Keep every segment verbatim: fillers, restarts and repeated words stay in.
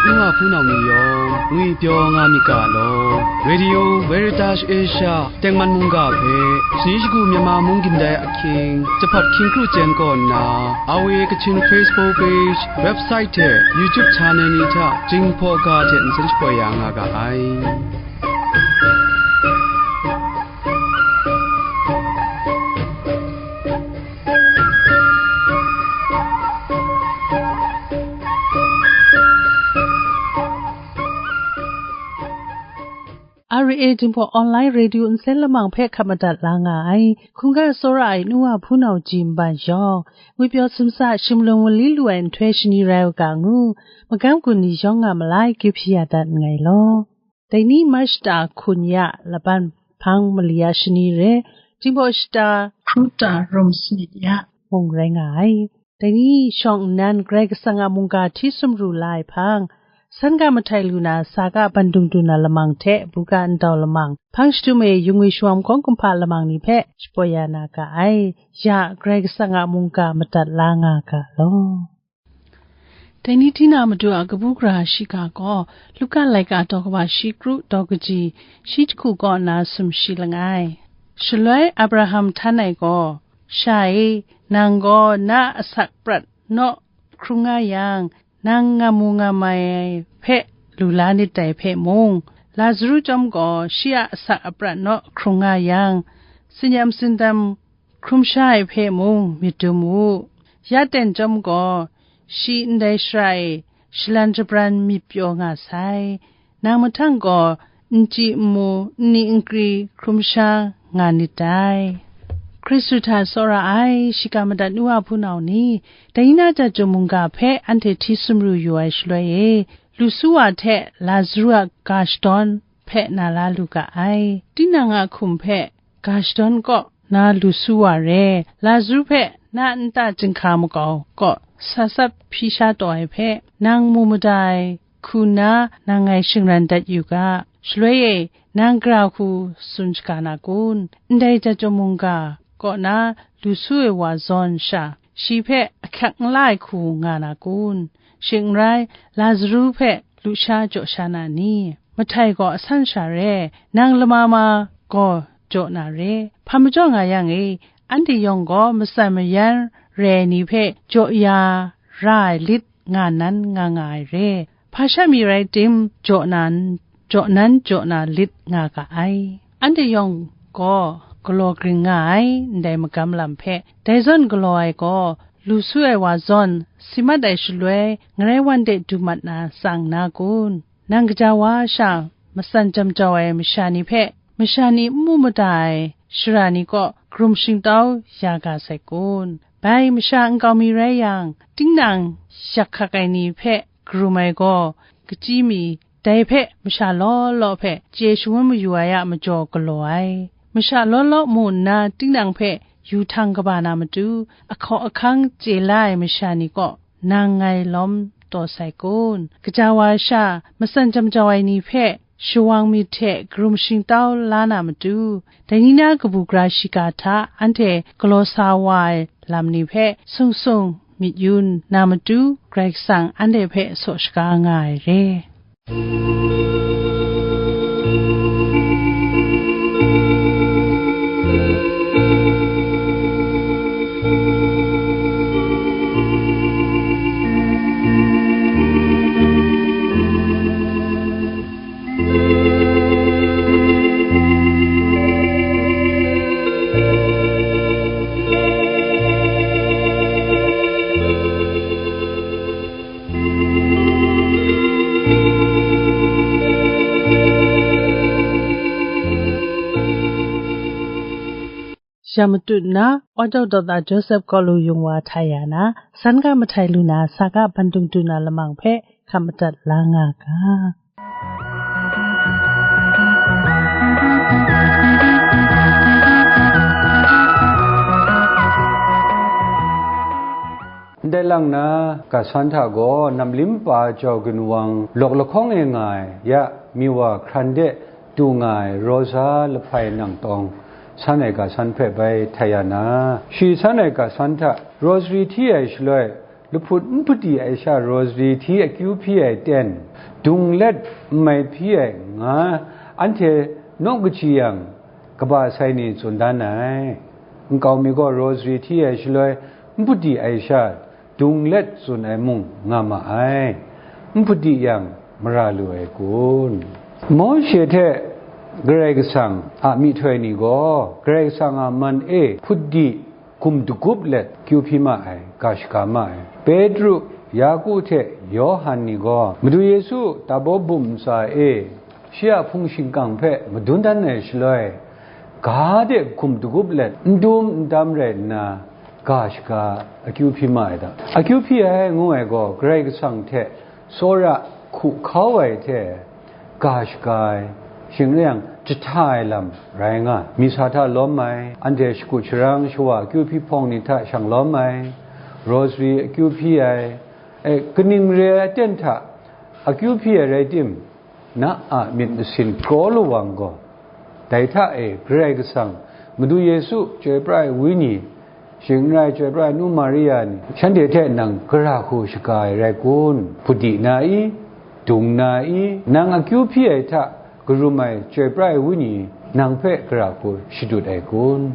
N wa hpunau ni yawng ngwipyaw nga myit ga law, Radio Veritas Asia tengman mungga hpe, shani shagu Myanmar mung gindai ahkying, jahpat hkying kru chyen kaw nna, A W A Kachin Facebook page, website hte YouTube channel ni hta Jinghpaw ga hte nsen shapoi ya nga ga ai. R A Dinghpaw Online Radio nsen lamang hpe hkap madat la nga ai. Hkungga tsawra ai nu wa hpunau ji nban yawng, ngwipyaw sumsa shimlung mali lu ai nhtoi shani rai u ga ngu, magam gun ni yawng nga malai kyu hpyi ya dat nngai law. Dai ni March shata hkun ya laban hpang mali ya shani re, Dinghpaw shata hkru ta rum sanit ya mung rai nga ai. Dai ni shawng nnan Karai Kasang a mungga hti sumru la ai hpang, san ga mahtai lu na sa ga bandung du na lamang hte buga ndau lamang, hpang shadum e yung ngwi shawam hkawng kumhpa lamang ni hpe shapoi ya na ga ai. Ya Karai Kasang a mungga madat la nga ga law. Dai ni Tina Madu a kabu gara shiga gaw Luka laika daw kaba shi kru daw kaji shi jahku kaw nna sumshi langai. Shaloi Abraham htan ai gaw, sha e, nang gaw na asak prat naw hkrung nga yang, nang ngam mu ngam ai hpe lu la nit dai hpe mung, Lazaru chyawm gaw shi a asak aprat naw hkrung nga yang, sinyam sindam hkrum sha ai hpe mung myit dum u. Ya ten chyawm gaw, shi ndai shara e shalan shabran myit pyaw nga sai. Nang mahtang gaw, n chyi n mu, n ni n kri hkrum sha nga nit dai. Hkristu hta tsawra ai, shiga madat nu wa hpunau ni, dai ni na jat jawm mungga hpe anhte hti sumru yu ai shaloi e, lu su wa hte Lazaru a ga shadawn hpe na la lu ga ai. Tinang a hkum hpe ga shadawn kaw na lu su wa re, Lazaru hpe na nta chyinghka makau kaw sa sat hpyi sha taw ai hpe, nang mu mada ai hku nna nang ngai shingran dat yu ga. Shaloi e, nang gara hku tsun shaga na kun? Ndai jat jawm mungga kaw na lu su ai wa zawn sha, shi hpe ahkyak n la ai hku nga na kun? Shing n rai, Lazaru hpe lusha jaw sha na ni? Mahtai gaw asan sha re, nang lama ma gaw jaw na re. Hpa majaw nga yang e, anhte yawng gaw matsan mayan rai ai ni hpe jaw ya ra ai lit nga nan nga nga ai re. Hpa sha mi rai tim, jaw nan, jaw nan jaw na lit nga ga ai. Anhte yawng gaw galaw gring nga ai, ndai magam lam hpe. Dai zawn galaw ai gaw, lu su ai wa zawn, si mat ai shaloi, ngarai wan de du mat na tsang na kun? Nang gaja wa sha, matsan jam jau ai masha ni hpe, masha ni n mu mada ai shara ni kaw karum shingtau ya ga sai kun? Bai masha nkau mi rai yang, tinang yak hkak ai ni hpe karum ai gaw, kachyi mi, dai hpe masha law law hpe chye shangun mayu ai a majaw galaw ai. Masha law law mu nna tinang hpe yu htang kaba na matu, ahkaw ahkang chye la ai masha ni kaw, nang ngai lawm taw sai kun? Gaja wa sha, matsan jam jau ai ni hpe shawang myit hte karum shingtau la na matu, dai ni na kabu gara shiga hta anhte galaw sa wa ai lam ni hpe sung sung myit yu na matu, Karai Kasang anhte hpe saw shaga nga ai re. Ya matut nna, Aw Jau Daw Ta Joseph Kaw Lu Yung Wa hta ya na, san ga mahtai lu na, sa ga bandung du na lamang hpe hkap madat la nga ga. Ndai lang na, ga san hta gaw, Namlim Pa Jau Ginwang lawk lahkawng e nga ai, ya, Miwa hkran de du nga ai, Rosa Lahpai Nangtawng san ai ga san hpe bai htai ya na, shi san ai ga san hta, Rosary hti ai shaloi, lahput n hpudi ai sha rosary hti akyu hpyi ai ten, dung let n mai hpyi ai nga, anhte naw kaji yang, kaba sai ni tsun dan ai. Nkau mi gaw rosary hti ai shaloi n hpudi ai sha, dung let tsun ai mung nga ma ai. N hpudi yang mara lu ai kun? Mawshe hte Karai Kasang a myihtoi ni gaw Karai Kasang a man e hpudi gum dagup let kyu hpyi ma ai, ga shaga ma ai. Petru, Yaku hte Yawhan ni gaw Madu Yesu tabaw bum ntsa e shi a hpung shingkang hpe madun dan ai shaloi, ga de gum dagup let n dum n dam rai nna, ga shaga akyu hpyi ma ai ta? Akyu hpyi ai ngu ai gaw, Karai Kasang hte tsawra hku hkau ai hte, ga shaga ai, shing n rai yang, jahta ai lam rai nga ai. Misa hta lawm ai, anhte shakut sharang shawa akyu hpyi hpawng ni hta shang lawm ai, rosary akyu hpyi ai, e, kaning re ai aten hta akyu hpyi ai rai tim, na a myit masin kraw lawang gaw, dai hta e Karai Kasang, Madu Yesu, Chyoi Pra ai Wenyi, shing n rai Chyoi Pra ai Nu Maria ni, shanhte hte nang gara hku shaga ai rai kun? Hpudi na i? Dung na i? Nang akyu hpyi ai hta karum ai Chyoi Pra ai Wenyi nang hpe gara hku shadut ai kun?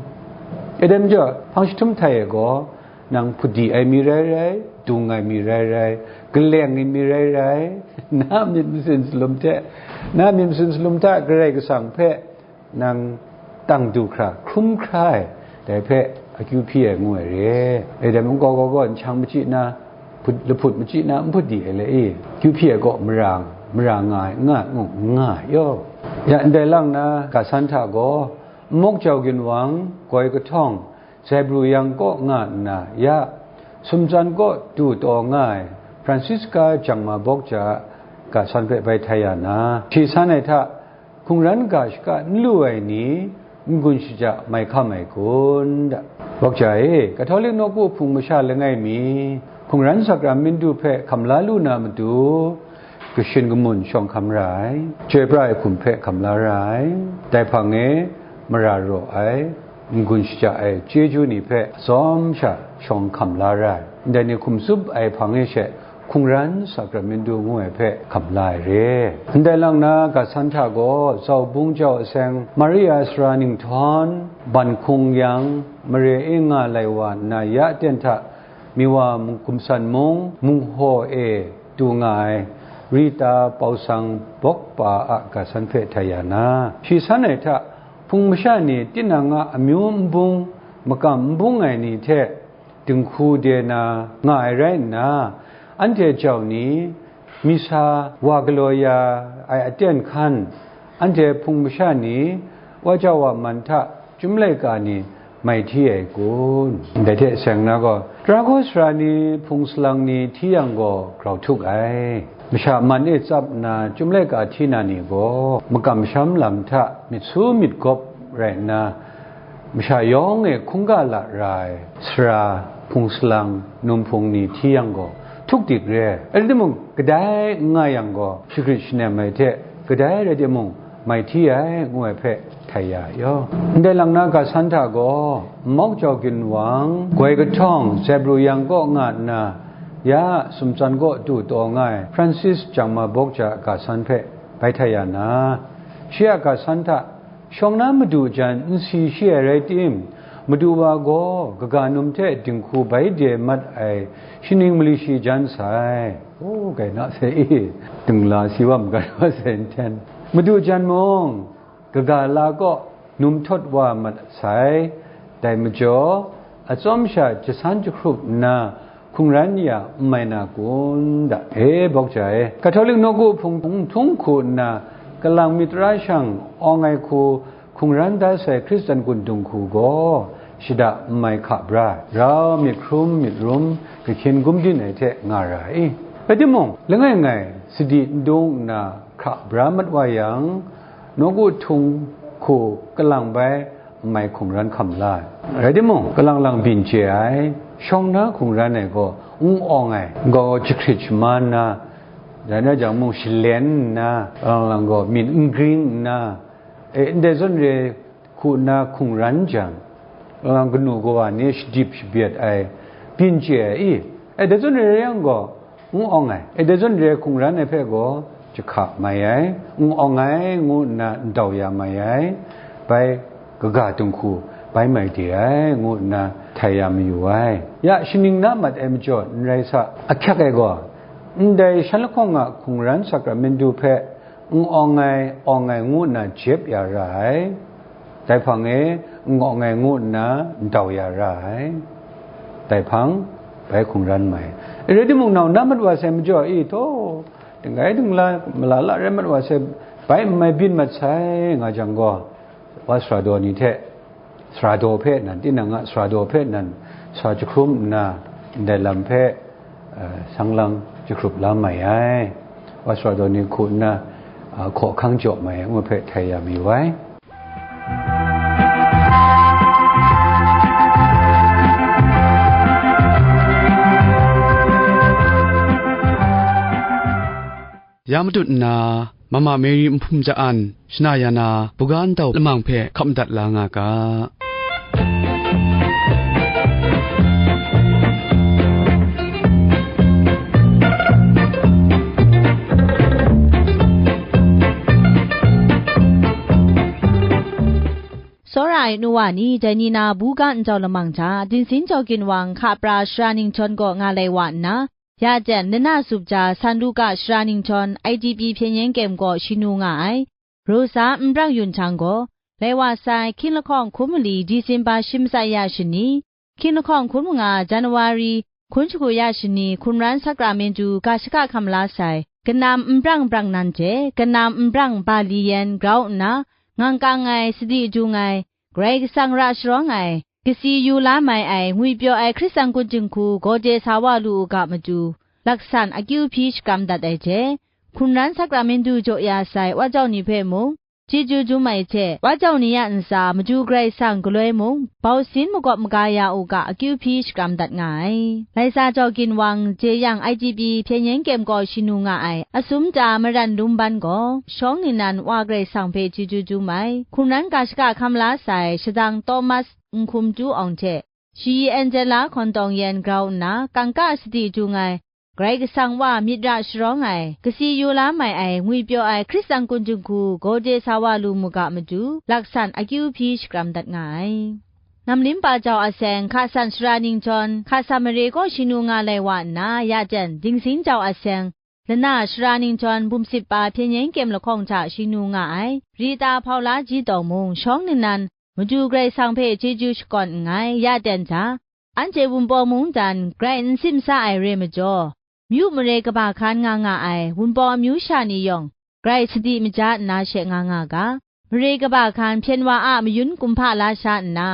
E dai majaw, hpang jahtum htai e gaw, nang hpudi ai mi rai rai, dung ai mi rai rai, kaleng ai mi rai rai, na myit masin salum hte, na myit masin salum hta Karai Kasang hpe nang tang du hkra, hkrum hkra ai, dai hpe akyu hpyi ai ngu ai re. E dai mung gaw gaw gaw, nhkyang machyi na, hput, lahput machyi na, n hpudi ai le i, akyu hpyi ai gaw mara, mara nga ai, nga ai, ngu, nga ai yaw. Ya ndai lang na, ga san hta gaw, Nmawk Jau Ginwang, goi kahtawng, Zebru yang kaw nga nna, ya, sumtsan kaw du taw nga ai Francisca Jangma Bawkja a ga san hpe bai htai ya na, shi san ai hta hkungran ga shaka n lu ai ni n-gun shaja mai hkam ai kun da. Bawkja e, Katolik nawku hpung masha langai mi, hkungran sakramintu hpe hkam la lu na matu, kashin kamun shawng hkam ra ai, Chyoi Pra ai hkum hpe hkam la ra ai, dai hpang e mara raw ai, n-gun shaja ai chyeju ni hpe atsawm sha shawng hkam la ra ai, ndai ni hkum tsup ai hpang e she hkungran sakramintu ngu ai hpe hkam la ai re. Ndai lang na, ga san hta gaw, Zau Bung Jau Aseng, Maria Sara Ninghtawn, ban hkung yang, mare e nga lai wa nna ya ten hta, Miwa gumsan mung, munghaw e du nga ai Rita Pausang Bawkpa a ga san hpe htai ya na, shi san ai hta hpung masha ni tinang a amyu n bung, makam n bung ai ni hte dinghku de na nga ai rai nna, anhte jau ni, misa wa galaw ya ai aten hkan, anhte hpung masha ni, wa jau wa man hta chyum laika ni mai hti ai kun? Ndai hte seng na gaw, tara gaw sara ni, hpung salang ni hti yang gaw grau htuk ai. Masha man e tsap nna chyum laika hti na ni gaw, makam masham lam hta myit su myit gawp rai nna, masha yawng e hkungga la ra ai sara, hpung salang, num hpung ni hti yang gaw, htuk dik re ai. Rai timung, kadai n nga yang gaw, shagrit shanem ai hte, kadai rai timung, mai hti ai, ngu ai hpe htai ya ai yaw. Ndai lang na, ga san hta gaw, Nmawk Jau Ginwang, goi kahtawng, Zebru yang kaw nga nna, ya sumtsan kaw du taw nga ai Francis Jangma Bawkja a ga san hpe bai htai ya na, shi a ga san hta, shawng na madu jan n si shi ai rai tim, madu wa gaw kaga num hte dinghku bai de mat ai shaning mali shi jan sai. O, kai na sai i, dingla si wa maga wa sai nten. Madu jan mung, kaga la kaw num htawt wa mat sai. Dai majaw, atsawm sha jasan jahkrup nna, hkungran ya n mai na kun da? E, Bawkja e, Katolik nawku hpung htung hku nna, kalang myit tara shang awng ai hku hkungran da sai Hkristan gun dinghku gaw, shada n mai hka bra, rau myit hkrum myit rum, kahkyin gumdin ai hte nga ra i? Rai timung, langai ngai sadi n dung nna hkra bra mat wa yang, nawku htung hku kalang bai n mai hkungran hkam la ai. Rai timung, kalang lang byin chye ai, shawng na hkungran ai gaw n awng ai, gaw jahkrit shaman nna, dai na jang mung shalen nna, kalang lang gaw myit n gring nna, e, ndai zawn re hku nna hkungran jang, kalang lang kanu kawa ni shadip shabyen ai, byin chye ai i? E, dai zawn re ai yang gaw, n awng ai, e, dai zawn re ai hkungran ai hpe gaw, jahka mai ai, n awng ai, ngu nna n dau ya mai ai, bai kaga dinghku bai mai de ai, ngu nna htai ya mayu ai. Ya, shaning na mat ai majaw n rai sa, ahkyak ai gaw, ndai shan lahkawng a hkungran sakramentu hpe n awng ai, awng ai ngu nna jep ya ra ai, dai hpang e n awng ai ngu nna n dau ya ra ai, dai hpang bai hkungran mai. Rai timung, nau na mat wa sai majaw, i taw, dinggai dingla, malala rai mat wa sai, bai n mai byin mat sai, nga jang gaw, wa sara daw ni hte, sara daw hpe nan, tinang a sara daw hpe nan sa jahkrum nna, ndai lam hpe, eh, sang lang jahkrup la mai ai. Wa sara daw ni hku nna, eh, hkaw hkang jaw mai ai ngu hpe htai ya mayu ai. Ya matut nna, Mama Mary Nhpum Ja An, shana ya na, buga ntau lamang hpe hkap madat la nga ga. Tsawra ai nu wa ni, dai ni na buga ntau lamang hta, Dingsin Jau Ginwang hka pra shara ningjawn kaw nga lai wa nna, ya jan, lana zup ja, San Luka shara ningjawn, I D P hpyen yen kyem kaw shanu nga ai, Rosa Nbrang Yun Htang gaw, lai wa sai, hkying lahkawng hkun mali Disemba shi matsat ya shani, hkying lahkawng hkun manga January hkun shagu ya shani, hkungran sakramentu ga shaka hkam la sai, kanam nbrang nbrang nan hte, kanam nbrang ba li yan grau nna, ngang kang ai, sadi dung ai, Karai Kasang ra sharawng ai, kasi yu la mai ai, ngwipyaw ai Hkristan kun jinghku gaw de sa wa lu u ga matu, laksan akyu hpyi shakram dat ai hte, hkungran sakramentu jaw ya sai wa jau ni hpe mung, chyeju dum ai hte, wa jau ni a ntsa matu Karai Kasang galoi mung, bau sin magawp maga ya u ga, akyu hpyi shakram dat nga ai. Laisa Jau Ginwang, jeyang I D P hpyen yen kyem kaw shanu nga ai, asum ta maran lumban gaw, shawng ningnan Wa Karai Kasang hpe chyeju dum ai, hkungran ga shaka hkam la sai, shadang Thomas Nhkum Ju Awng hte, shayi Angela Hkawn Tawng Yen grau nna, kangka sadi dung ai, Karai Kasang wa myit ra sharawng ai, kasi yu la mai ai, ngwipyaw ai Hkristan kun jinghku gaw de sa wa lu mu ga matu, laksan akyu hpyi shakram dat nga ai. Namlim pa jau aseng, hka san shara ningjawn, hka san mare kaw shanu nga lai wa nna, ya jan, Dingsin jau aseng, lana shara ningjawn, bumsit pa hpyen yen kyem lahkawng hta shanu nga ai, Rita Hpaula Ji Tawng mung, shawng ningnan, matu Karai Kasang hpe chyeju shakawn nngai, ya ten hta, anhte Wunpawng mungdan grai n simsa ai re majaw, myu mare kaba hkan nga nga ai Wunpawng amyu sha ni yawng grai sadi maja nna she nga nga ga, mare kaba hkan hpyen wa a mayun kumhpa la sha nna,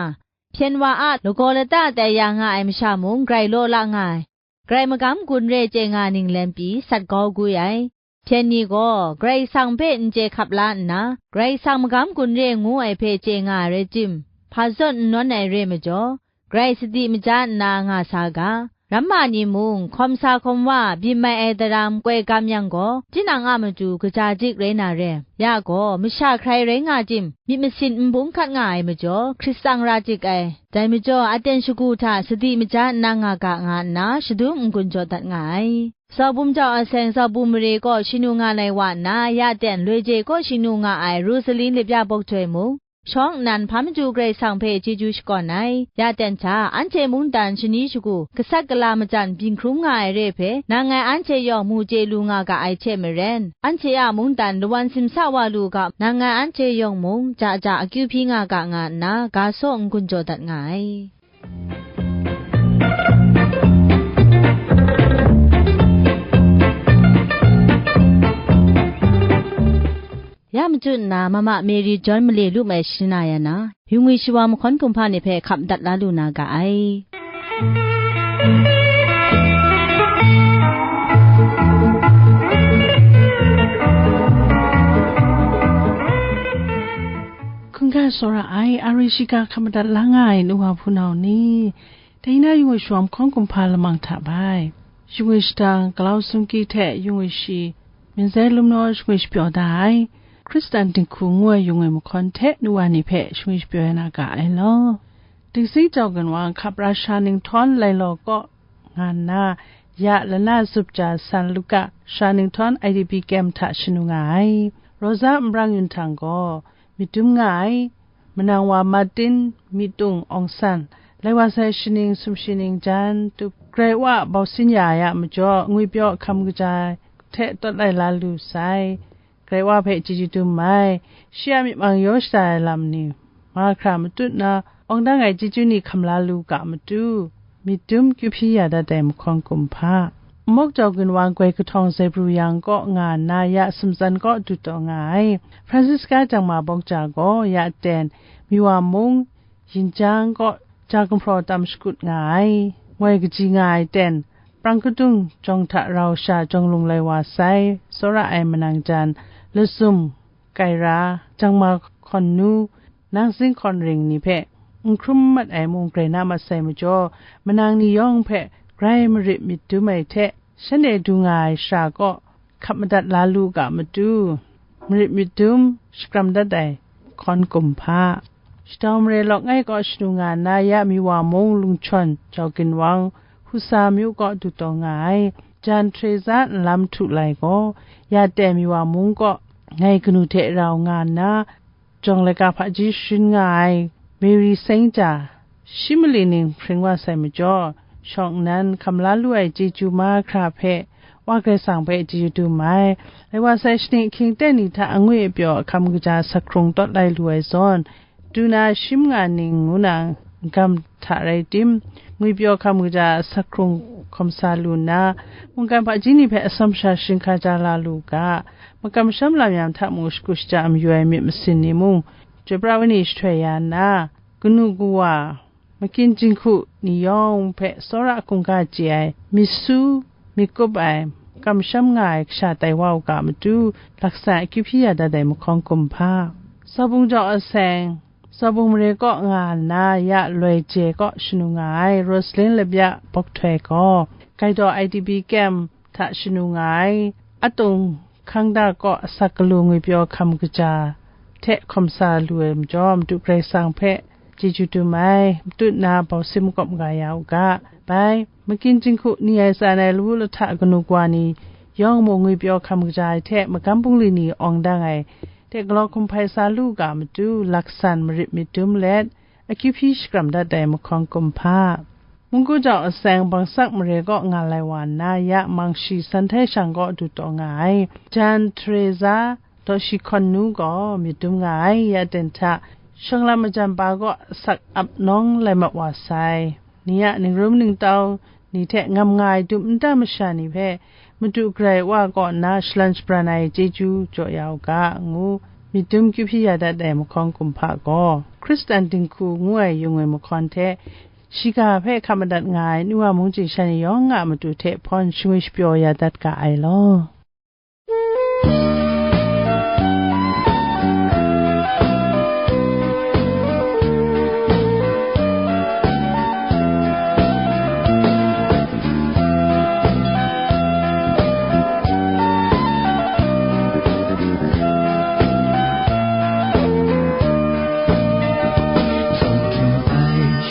hpyen wa a lagaw lata tai ya nga ai masha mung grai law la nga ai, grai magam gun re chye nga ninglen pyi sat grau gwi ai. Hpyen ni gaw Karai Kasang hpe n chye hkap la nna, Karai Kasang magam gun re ngu ai hpe chye nga ai rai tim, hpa zawn n nawn ai re majaw, grai sadi maja nna nga sa ga, ramma ni mung, hkawm sa hkawm wa, byin mai ai daram koi gam yang gaw, tinang a matu kaja jik rai na re. Ya gaw, masha hkrai rai nga tim, myit masin n bung hkat nga ai majaw, Hkristan ra jik ai. Dai majaw, aten shagu hta sadi maja nna nga ga nga nna, shadum n-gun jaw dat nga ai. Zaubum jau aseng zaubum mare kaw shanu nga lai wa nna, ya ten loi je kaw shanu nga ai Rosaline Lipya Bawk Joi mung, shawng nnan hpa matu Karai Kasang hpe chyeju shakawn ai. Ya ten hta, anhte mungdan shani shagu, gasat gala majan byin hkrum nga ai re hpe, nang ngai anhte yawng mu chye lu nga ga ai hte maren, anhte a mungdan lawan simsa wa lu ga, nang ngai anhte yawng mung, ja ja akyu hpyi nga ga nga nna, ga saw n-gun jaw dat nga ai. Ya machyu nna, Mama Mary John male lu mai shana ya na, yungwi shawa mahkawn kumhpa ni hpe hkap dat la lu na ga ai. Hkungga tsawra ai, a rai shiga hkap madat la nga ai nu wa hpunau ni, dai na yungwi shawa mahkawn kumhpa lamang hta bai, yungwi shadang, galau sumki hte yungwi shi, minzai lumnaw shingwi shapyaw da ai, Hkristan dinghku ngu ai yungwi mahkawn hte nu wa ni hpe shingwi shapyaw ya na ga ai law. Dingsi jau ginwang hkap ra sha ninghtawm lailawm kaw, nga nna, ya lana zup ja san Luka, sara ninghtawng I D P kyem hta shanu nga ai. Rosa Nbrang Yun Htang gaw myit dum nga ai. Manang wa Martin, Myit Tung, Awng San, lai wa sai shaning sumshi ning jan tup, Karai Wa bausin ya ai a majaw, ngwipyaw hkam kaja hte tawt lai la lu sai. Karai Wa hpe chyeju dum ai, shi a myit mang yaw shada ai lam ni, mahkra matut na, awng dang ai chyeju ni hkam la lu ga matu, myit dum kyu hpyi ya dat ai mahkawn kumhpa. Mawk Jau Ginwang Goi Kahtawng Zebru Yang kaw nga nna ya Sumtsan kaw du taw nga ai. Francisca Jangma Bawng Ja gaw ya ten Miwa mung, Yin Jang kaw ja gumhpraw tam shakut nga ai. Moi kaji nga ai ten, prang kadung jawng hta rau sha jawng lung lai wa sai, tsawra ai manang jan, Lazum, Kaira, Jangma Hkawn Nu, Nang Zing Hkawn Ring ni hpe n hkrum mat ai mung grai na mat sai majaw, manang ni yawng hpe grai marit myit dum ai hte, shanhte du nga ai shara kaw hkap madat la lu ga matu, marit myit dum shakram dat ai hkawn kumhpa. Shadau mare lawk ngai kaw shanu nga nna ya Miwa mung Lungchawn Jau Ginwang, Husa myu kaw du taw nga ai. Jan Teresa nlam htu lai gaw, ya ten Miwa mung kaw ngai kanu hte rau nga nna, jawng laika hpaji sharin nga ai Mary Saint Ja, shi mali ning hpring wa sai majaw, shawng nnan hkam la lu ai chyeju mahkra hpe, Wa Karai Kasang hpe chyeju dum ai. Lai wa sai shaning ahkying ten ni hta angwi apyaw ahkam kaja asak hkrung tawt lai lu ai zawn, du na shim nga ning ngu na gam hta rai tim, ngwipyaw hkam kaja asak hkrung hkawm sa lu nna, mungkan hpaji ni hpe atsawm sha shinghka ja la lu ga, makam masham lam yam hta mung shagu shaja mayu ai myit masin ni mung, chyoi pra ai ni shahtoi ya nna, kanu kawa, makyin jinghku ni yawng hpe tsawra hkungga chye ai, myit su, myit kup ai, makam masham nga ai kasha tai wa u ga matu, laksa akyu hpyi ya dat ai mahkawn kumhpa. Sawbung Jau Aseng, Sawbung Mare kaw nga nna ya Loi Je kaw shanu nga ai, Rosalyn Labya Bawk Htoi gaw, Gaidaw I D P kyem hta shanu nga ai, Atung Hkangda kaw asak galu ngwipyaw hkam kaja hte hkawm sa lu ai majaw, Madu Karai Kasang hpe chyeju dum ai, matut na bau sim makawp ga ya u ga. Bai, makyin jinghku ni ai tsan ai lawu lahta kanu kawa ni yawng mung ngwipyaw hkam kaja ai hte, magam bungli ni awng dang ai hte galaw hkum hpai sa lu ga matu, laksan marit myit dum let, akyu hpyi shakram dat ai mahkawn kumhpa. Mungku Jau Aseng Bangsak Mare kaw nga lai wa nna, ya Mangshi San Htai Shang kaw du taw nga ai. Jan Teresa Dawshi Hkawn Nu gaw myit dum nga ai, ya ten hta shawng lam majan pa kaw asak ap nawng lai mat wa sai. Ni a ningrum ningtau ni hte ngam nga ai dum nta masha ni hpe, Madu Karai Wa kaw nna shalan shabran ai chyeju jaw ya u ga, ngu myit dum kyu hpyi ya dat ai mahkawn kumhpa gaw, Hkristan dinghku ngu ai yung ai mahkawn hte, shiga hpe hkap madat nga ai nu wa mung chying sha ni yawng a matu hte hpawn shangwi shapyaw ya dat ga ai law.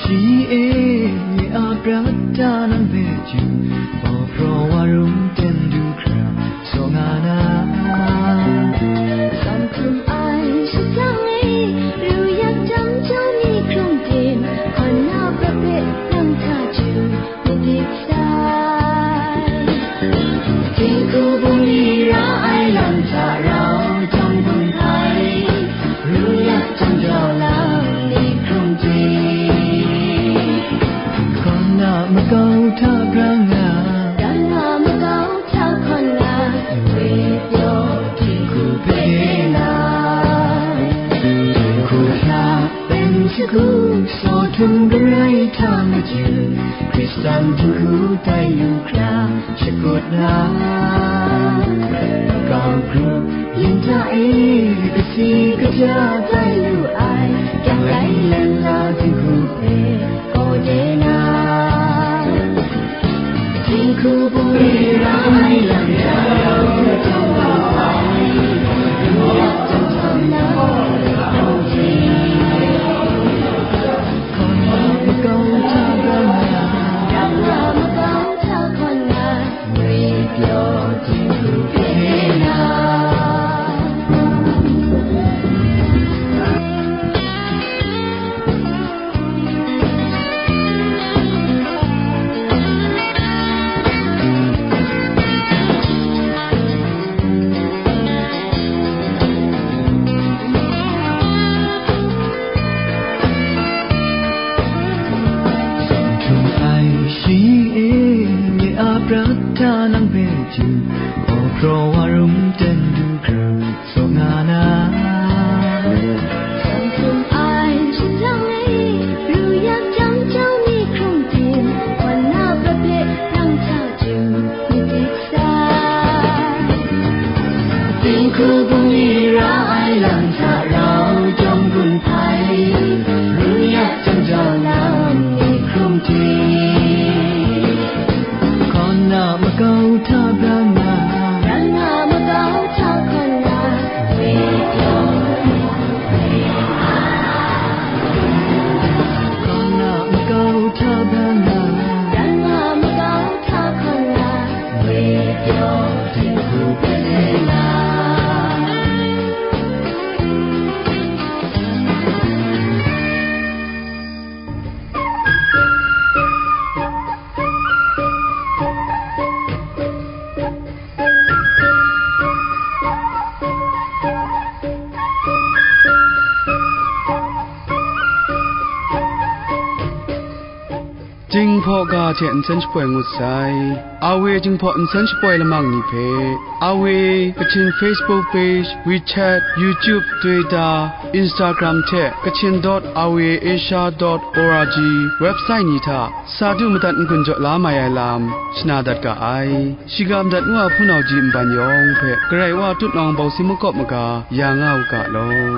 Shi e, a prat ta nang hpe chyu, hpaw hpraw wa rum ten du hkra, saw nga na. San hkrum ai shajang e, ru yak jam jau ni hkrum tim, hkan na prat hpe nang hta chyu, madik sai. Dinghku bungli ra ai lam hta rau jang bun ai, ru yak jang jau lam ni hkrum tim. Hkan na makau hta brang nga, hkan na makau hta hkan nga, we pyaw dinghku hpe na. Dinghku hta pen shagu, saw htum garai hta maju, Hkristan dinghku tai lu hkra shakut na, makau grup yin hta e, kasi kaja tai lu ai, kyang lai len la dinghku hpe kaw de na. Dinghku bungli ra ai lam ya, makau hta brang nga, makau hta brang nga, makau Hprawng wa rum ten du hkra, saw nga na. Hprawng hpung ai shingtang e, ru yak jang jau mi hkrum tim, wan na babe nang hta jung myit dik sa. Dinghku bungli ra ai lam hta rau jawm gun hpai, ru yak jang jau na mi hkrum tim. Kawn na makau hta bran na. Bran na makau hta kawn na. Kawn na makau hta bran na. Bran na makau hta kawn na. Jinghpaw ga hte nsen shapoi ngut sai. A W Jinghpaw nsen shapoi lamang ni hpe, A W Kachin Facebook page, WeChat, YouTube, Twitter, Instagram hte Kachin dot A W Asia dot O R G website ni hta sa du madat n-gun jaw la mai ai lam shana dat ga ai. Shiga madat ngu a hpunau ji nban yawng hpe Karai Wa tutnawng bawsi makawp maga ya nga u ga law.